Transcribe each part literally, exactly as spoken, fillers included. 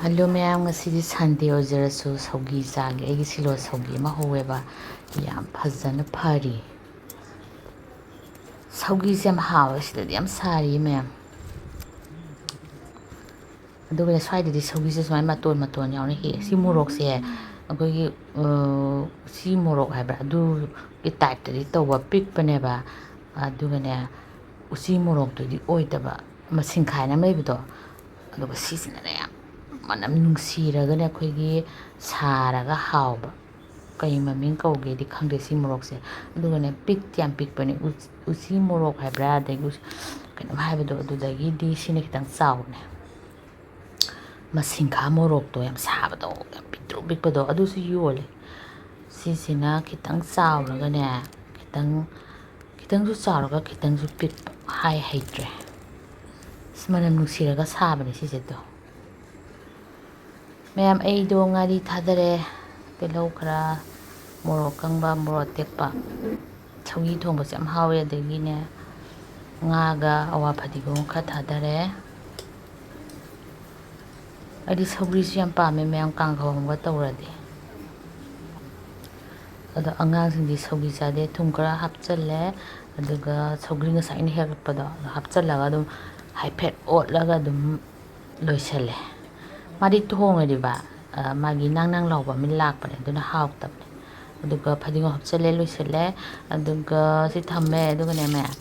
Hello ꯃꯌꯥꯝ, ꯉꯁꯤꯗꯤ ꯁꯟꯗꯦ ꯑꯣꯏꯖꯔꯁꯨ ꯁꯧꯒꯤ ꯆꯥꯒꯦ꯫ ꯑꯩꯒꯤ ꯁꯤꯂꯣ ꯁꯧꯒꯤ ꯑꯃ ꯍꯧꯋꯦꯕ, ꯌꯥꯝ ꯐꯖꯅ ꯐꯔꯤ꯫ ꯁꯧꯒꯤꯁꯦ ꯌꯥꯝ ꯍꯥꯎꯋꯦ, ꯁꯤꯗꯗꯤ ꯌꯥꯝ ꯁꯥꯔꯤ ꯃꯌꯥꯝ꯫ ꯑꯗꯨꯒꯅꯦ, ꯁ꯭ꯋꯥꯏꯗꯗꯤ ꯁꯧꯒꯤꯁꯦ ꯁꯨꯃꯥꯏꯅ ꯃꯇꯣꯟ ꯃꯇꯣꯟ ꯌꯥꯎꯅ ꯍꯦꯛꯑꯦ꯫ ꯁꯤ ꯃꯣꯔꯣꯛꯁꯦ ꯑꯩꯈꯣꯏꯒꯤ, ꯑ, ꯎꯆꯤ ꯃꯣꯔꯣꯛ ꯍꯥꯏꯕ꯭ꯔꯥ, ꯑꯗꯨꯒꯤ ꯇꯥꯏꯞꯇꯗꯤ ꯇꯧꯕ, ꯄꯤꯛꯄꯅꯦꯕ꯫ ꯑꯗꯨꯒꯅꯦ, ꯎꯆꯤ ꯃꯣꯔꯣꯛꯇꯨꯗꯤ ꯑꯣꯏꯗꯕ, ꯃꯁꯤꯡꯈꯥꯏꯅ ꯑꯃ ꯂꯩꯕꯗꯣ, ꯑꯗꯨꯒ ꯁꯤꯁꯤꯅꯅꯦ ꯌꯥꯝ ꯃꯅꯝ ꯅꯨꯡꯁꯤꯔꯒꯅꯦ, ꯑꯩꯈꯣꯏꯒꯤ ꯁꯥꯔꯒ ꯍꯥꯎꯕ꯫ ꯀꯩ ꯃꯃꯤꯡ ꯀꯧꯒꯦꯗꯤ ꯈꯪꯗꯦ ꯁꯤ ꯃꯣꯔꯣꯛꯁꯦ꯫ ꯑꯗꯨꯒꯅꯦ, ꯄꯤꯛꯇꯤ ꯌꯥꯝ ꯄꯤꯛꯄꯅꯦ꯫ ꯎꯆ-, ꯎꯆꯤ ꯃꯣꯔꯣꯛ ꯍꯥꯏꯕ꯭ꯔꯥ, ꯑꯗꯒꯤ ꯎꯆ-, ꯀꯩꯅꯣꯝ ꯍꯥꯏꯕꯗꯣ, ꯑꯗꯨꯗꯒꯤꯗꯤ ꯁꯤꯅ ꯈꯤꯇꯪ ꯆꯥꯎꯕꯅꯦ꯫ ꯃꯁꯤꯡꯈꯥ ꯃꯣꯔꯣꯛꯇꯣ ꯌꯥꯝ ꯁꯥꯕꯗꯣ, ꯌꯥꯝ ꯄꯤꯛꯇ꯭ꯔꯨ ꯄꯤꯛꯄꯗꯣ, ꯑꯗꯨꯁꯨ ꯌꯣꯜꯂꯦ꯫ ꯁꯤꯁꯤꯅ ꯈꯤꯇꯪ ꯆꯥꯎꯔꯒꯅꯦ, ꯈꯤꯇꯪ, ꯈꯤꯇꯪꯁꯨ ꯆꯥꯎꯔꯒ ꯈꯤꯇꯪꯁꯨ ꯄꯤꯛꯄ, ꯍꯥꯏ ꯍꯩꯇ꯭ꯔꯦ꯫ ꯑꯁ, ꯃꯅꯝ ꯅꯨꯡꯁꯤꯔꯒ ꯁꯥꯕꯅꯦ ꯁꯤꯁꯦ꯫ ꯑꯗꯣ ꯃꯌꯥꯝ, ꯑꯩꯗꯣ ꯉꯥꯔꯤ ꯊꯥꯗꯔꯦ, ꯇꯤꯜꯍꯧ ꯈꯔ, ꯃꯣꯔꯣꯛ ꯑꯀꯪꯕ, ꯃꯣꯔꯣꯛ ꯑꯇꯦꯛꯄ, ꯁꯧꯒꯤ ꯊꯣꯡꯕꯁꯦ ꯌꯥꯝ ꯍꯥꯎꯋꯦ꯫ ꯑꯗꯒꯤꯅꯦ, ꯉꯥꯒ ꯑꯋꯥ ꯐꯗꯤꯒꯣꯝ ꯈꯔ ꯊꯥꯗꯔꯦ꯫ ꯑꯩꯗꯤ ꯁꯧꯒ꯭ꯔꯤꯁꯨ ꯌꯥꯝ ꯄꯥꯝꯃꯦ ꯃꯌꯥꯝ, ꯀꯥꯡꯍꯧ ꯑꯃꯒ ꯇꯧꯔꯗꯤ꯫ ꯑꯗꯣ ꯑꯉꯥꯡꯁꯤꯡꯗꯤ ꯁꯧꯒ꯭ꯔꯤ ꯆꯥꯗꯦ꯫ ꯊꯨꯝ ꯈꯔ ꯍꯥꯞꯆꯜꯂꯦ, ꯑꯗꯨꯒ ꯁꯧꯒ꯭ꯔꯤ ꯉꯁꯥꯏ ꯑꯩꯅ ꯍꯦꯛꯂꯛꯄꯗꯣ ꯑꯗꯣ ꯍꯥꯞꯆꯜꯂꯒ ꯑꯗꯨꯝ ꯍꯥꯏꯐꯦꯠ ꯑꯣꯠꯂꯒ ꯑꯗꯨꯝ ꯂꯣꯏꯁꯜꯂꯦ꯫ ꯃꯥꯗꯤ ꯊꯣꯡꯉꯗꯤꯕ, ꯑ, ꯃꯥꯒꯤ ꯅꯥꯡ ꯅꯥꯡ ꯂꯥꯎꯕ ꯑꯃ ꯂꯥꯛꯄꯅꯦ, ꯑꯗꯨꯅ ꯍꯥꯎꯇꯕꯅꯦ꯫ ꯑꯗꯨꯒ ꯐꯗꯤꯒꯣꯝ ꯍꯥꯞꯆꯜꯂꯦ, ꯂꯣꯏꯁꯜꯂꯦ꯫ ꯑꯗꯨꯒ ꯁꯤ ꯊꯝꯃꯦ꯫ ꯑꯗꯨꯒꯅꯦ ꯃꯌꯥꯝ,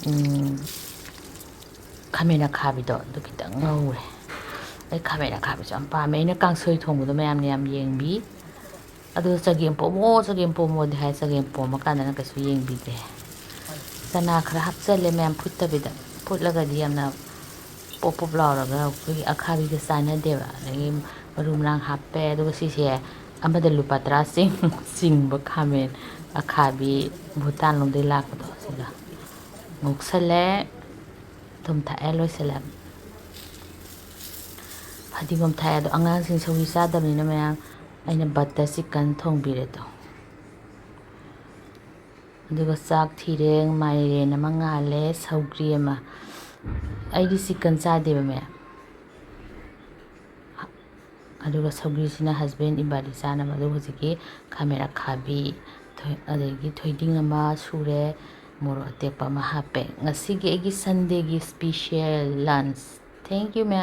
ꯎꯝ, ꯈꯥꯃꯦꯟ ꯑꯈꯥꯕꯤꯗꯣ ꯑꯗꯨ ꯈꯤꯇꯪ ꯉꯧꯔꯦ꯫ ꯑꯩ ꯈꯥꯃꯦꯟ ꯑꯈꯥꯕꯤꯁꯨ ꯌꯥꯝ ꯄꯥꯝꯃꯦ꯫ ꯑꯩꯅ ꯀꯥꯡꯁꯣꯏ ꯊꯣꯡꯕꯗꯣ ꯃꯌꯥꯝꯅ ꯌꯥꯝ ꯌꯦꯡꯕꯤ꯫ ꯑꯗꯨ ꯆꯒꯦꯝ ꯄꯣꯝꯃꯣ, ꯆꯒꯦꯝ ꯄꯣꯝꯃꯣꯗꯤ ꯍꯥꯏ, ꯆꯒꯦꯝ ꯄꯣꯝꯃꯀꯥꯟꯗꯅ ꯀꯩꯁꯨ ꯌꯦꯡꯕꯤꯗꯦ꯫ ꯆꯅꯥ ꯈꯔ ꯍꯥꯞꯆꯜꯂꯦ ꯃꯌꯥꯝ, ꯐꯨꯠꯇꯕꯤꯗ꯫ ꯐꯨꯠꯂꯒꯗꯤ ꯌꯥꯝꯅ ꯄꯣꯞ ꯄꯣꯞ ꯂꯥꯎꯔꯒ ꯑꯩꯈꯣꯏꯒꯤ ꯑꯈꯥꯕꯤꯒ ꯆꯥꯟꯅꯗꯦꯕ꯫ ꯑꯗꯒꯤ ꯃꯔꯨ ꯃꯔꯥꯡ ꯍꯥꯞꯄꯦ꯫ ꯑꯗꯨꯒ ꯁꯤꯁꯦ ꯑꯃꯗ ꯂꯨꯄꯥ ꯇꯔꯥ ꯆꯤꯡ-, ꯆꯤꯡꯕ ꯈꯥꯃꯦꯟ ꯑꯈꯥꯕꯤ, ꯚꯨꯇꯥꯟ ꯂꯣꯝꯗꯒꯤ ꯂꯥꯛꯄꯗꯣ, ꯁꯤꯒ ꯉꯧꯁꯜꯂꯦ꯫ ꯊꯨꯝ ꯊꯥꯛꯑꯦ, ꯂꯣꯏꯁꯤꯜꯂꯦ꯫ ꯐꯗꯤꯒꯣꯝ ꯊꯥꯛꯑꯦ꯫ ꯑꯗꯣ ꯑꯉꯥꯡꯁꯤꯡ ꯁꯧꯒ꯭ꯔꯤ ꯆꯥꯗꯕꯅꯤꯅ ꯃꯌꯥꯝ, ꯑꯩꯅ ꯕꯇꯔ ꯆꯤꯛꯀꯟ ꯊꯣꯡꯕꯤꯔꯦ ꯑꯗꯣ꯫ ꯑꯗꯨꯒ ꯆꯥꯛ ꯊꯤꯔꯦ, ꯃꯥꯏꯔꯦꯟ ꯑꯃ ꯉꯥꯜꯂꯦ, ꯁꯧꯒ꯭ꯔꯤ ꯑꯃ꯫ ꯑꯩꯗꯤ ꯆꯤꯛꯀꯟ ꯆꯥꯗꯦꯕ ꯃꯌꯥꯝ꯫ ꯑꯗꯨꯒ ꯁꯧꯒ꯭ꯔꯤꯁꯤꯅ husband ꯏꯕꯥꯅꯤ ꯆꯥꯅꯕ꯫ ꯑꯗꯨꯒ ꯍꯧꯖꯤꯛꯀꯤ ꯈꯥꯃꯦꯟ ꯑꯈꯥꯕꯤ, ꯊꯣꯏ-, ꯑꯗꯒꯤ ꯊꯣꯏꯗꯤꯡ ꯑꯃ ꯁꯨꯔꯦ, ꯃꯣꯔꯣꯛ ꯑꯇꯦꯛꯄ ꯑꯃ ꯍꯥꯞꯄꯦ꯫ ꯉꯁꯤꯒꯤ ꯑꯩꯒꯤ Sundayꯒꯤ special lunch꯫ Thank you, ma'am꯫